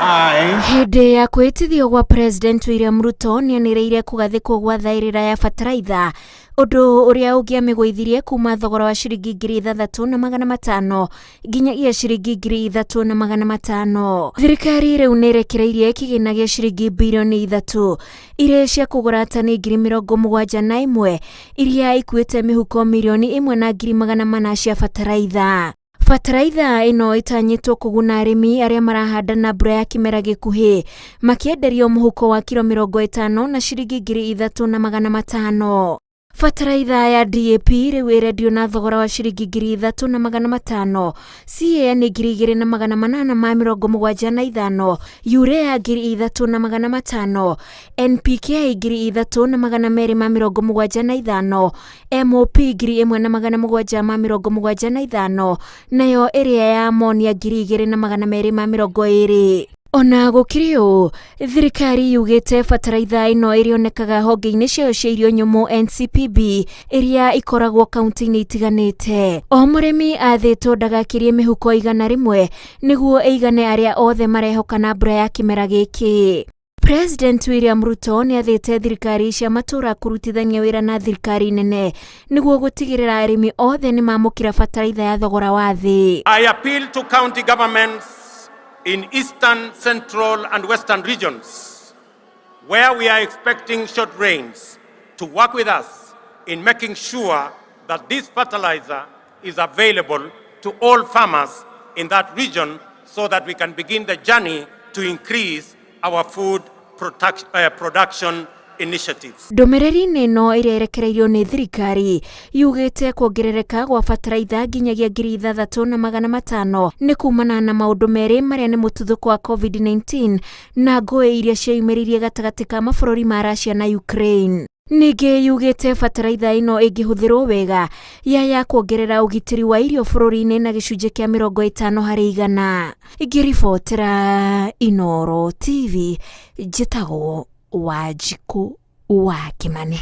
I, Hĩndĩ ya kwĩhĩtithio gwa President William Ruto nĩanĩrĩire kũgathĩkwo gwa thaĩrĩra ya bataraitha ũndũ ũrĩa ũngĩamĩgũithirie kuma thogora wa ciringi 6500 nginyagia ciringi 3500. Thirikari rĩu nĩĩrekereirie kĩgĩna gĩa ciringi birioni 3 irĩ cia kũgũra tani 71,000 iria ikuĩte mĩhuko 1,400,000 cia bataraitha. Bataraitha ĩno ĩtanyĩtwo kũguna arĩmi arĩa marahanda na mbura ya kĩmera gĩkuhĩ makĩenderio mũhuko wa kiro 50 na ciringi 3500. Bataraitha ya DAP rĩu ĩrendio na thogora wa ciringi 3500, CAN 2875, Urea 3500, NPK 3275, MOP 1775 nayo ĩrĩa ya amonia 2220. Ona gũkĩrĩ ũũ, thirikari yugĩte bataraitha ĩno ĩrĩonekaga honge-inĩ ciayo cia irio nyũmũ NCPB iria ikoragwo kaunti-inĩ itiganĩte. O mũrĩmi athĩtwo ndagakĩrie mĩhuko 100 nĩguo ĩigane arĩa othe marehoka na mbura ya kĩmera gĩkĩ. President William Ruto nĩathĩte thirikari cia matũra kũrutithania wĩra na thirikari nene nĩguo gũtigĩrĩra arĩmi othe nĩmamũkĩra bataraitha ya thogora wa thĩ. I appeal to county governments in eastern, central and western regions where we are expecting short rains to work with us in making sure that this fertilizer is available to all farmers in that region so that we can begin the journey to increase our food production initiatives. Ndũmĩrĩri-inĩ ĩno ĩrĩa ĩrekereirio nĩ thirikari yugĩte kuongerereka gwa bataraitha nginyagia 6500 nĩ kumana na maũndũ merĩ marĩa nĩ mũtuthũko wa COVID-19 na ngũĩ iria cieyumĩririe gatagatĩ ka mabũrũri ma Russia na Ukraine. Ningĩ yugĩte bataraitha ĩno ĩngĩhũthĩrwo wega yaya kuongerera ũgitĩri wa irio bũrũri-inĩ na gĩcunjĩ kĩa 50 harĩ igana. Ngĩribotera Inooro TV, njĩtagwo Wanjikũ wa Kĩmani.